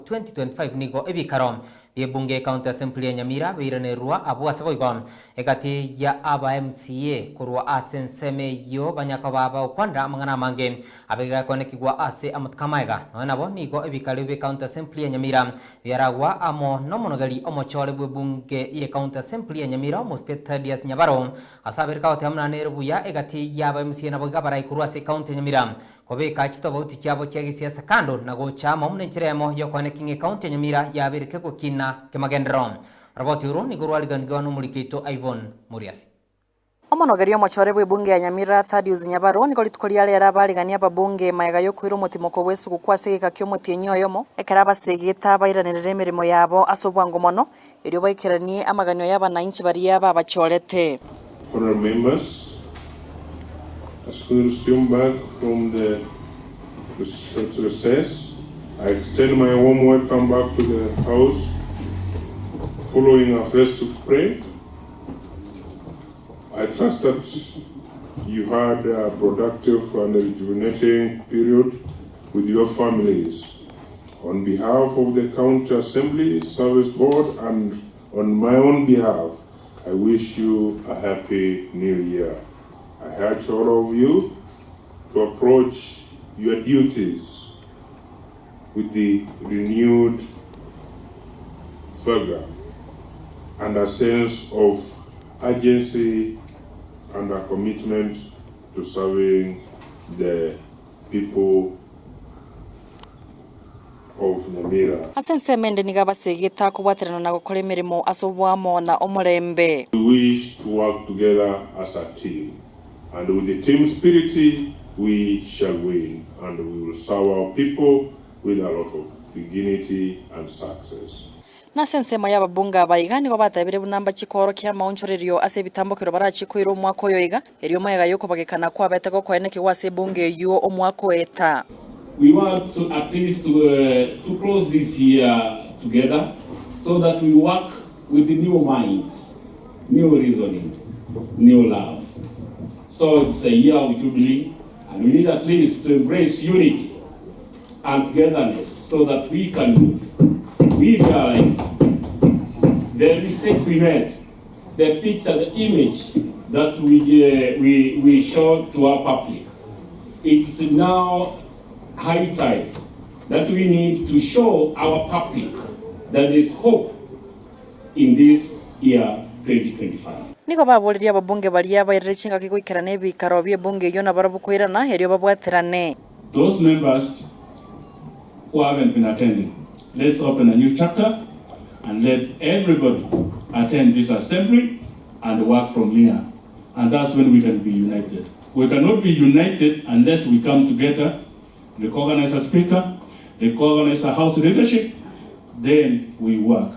2025 nigo ebikaro bi'ebunge y'Ecounty Assembly ya Nyamira biiranerwa abwo ase boigo egati ya aba MCA korwa ase ensemo eyio banyakoba bagokwanera amang'ana amange abegire akoenekigwa ase amatuko amaega. Nonya nabo nigo ebikaro bi'Ecounty Assembly ya Nyamira biaragwa amo nomonogeri omochore bw'ebunge y'Ecounty Assembly ya Nyamira Omosike Thaddeus Nyabaro ase abere kagoteba buna nere buya egati y'aba MCA naboigo abarai korwa ase Ecounty ya Nyamira Kobeka chitobauti chiabo chia gesiasa kando na gocha amo buna enchera eyemo y'okoenekia ng'a ekaunti ya Nyamira yabeire kegokina kemagenderero. Roboti oro nigo rwariganigwa nomoriki oito Yvonne Muriasi. Omonogeri omochore bw'ebunge ya Nyamira Thaddeus Nyabaro nigo rituko ria rero abariganie ababunge magega y'okoira omotimoko bw'esuguku ase egeka ki'omotienyi oyomo, ekero abasegete abairanerere emeremo yabo ase obwango mono, erio baikeranie amaganio y'abanainchi baria babachorete. Honourable members, as we resume back from the short recess, I extend my warm welcome back to the House following a festive break. I trust that you had a productive and rejuvenating period with your families. On behalf of the County Assembly Service Board and on my own behalf, I wish you a happy new year. I urge all of you to approach your duties with the renewed fervor and a sense of urgency and a commitment to serving the people of Nyamira. Ase ensemo ende nigo abasegete akobwaterana na gokora emeremo ase oboamo na omorembe. We wish to work together as a team and with the team spirit we shall win and we will serve our people with a lot of dignity and success. Na ase ensemo y'ababunge aba iga nigo batebire buna mbachie koorokia amaonchorerio ase ebitambokero barachie koira omwaka oyo iga, erio magega y'okobagekana kwabete gokoenekigwa ase ebunge eyio omwaka oeta. We want to at least to, to close this year together so that we work with new minds, new reasoning, new love. So it's a year of jubilee and we need at least to embrace unity and togetherness so that we can move. We realize the mistake we made, the picture, the image that we, uh, we, we show to our public. It's now high time that we need to show our public that there's hope in this year 2025. Nigo baboririe ababunge baria bairire chingaki goikerana ebikaro bi'ebunge eyio nabarabwo koirana erio babwaterane. Those members who haven't been attending, let's open a new chapter and let everybody attend this assembly and work from here and that's when we can be united. We cannot be united unless we come together, recognize a speaker, recognize a house leadership, then we work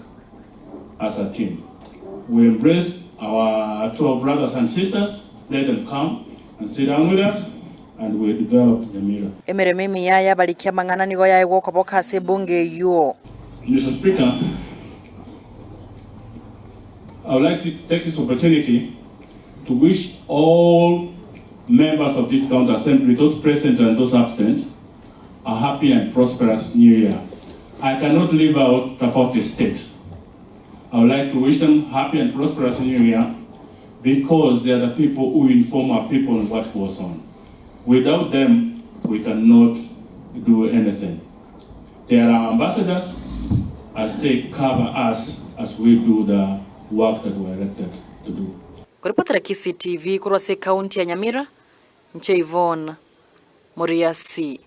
as a team. We embrace our 12 brothers and sisters, let them come and sit down with us and we develop Nyamira. Emeremo emiya y'abariki amang'ana nigo yaegwa okoboka ase ebunge eyio. Mister Speaker, I would like to take this opportunity to wish all members of this county assembly, those present and those absent, a happy and prosperous new year. I cannot leave out Tofauti State. I would like to wish them happy and prosperous new year because they are the people who inform our people on what goes on. Without them, we cannot do anything. They are our ambassadors as they cover us as we do the work that we are elected to do. Koripotera Kisii TV korwa ase ekaunti ya Nyamira, inche Yvonne Muriasi.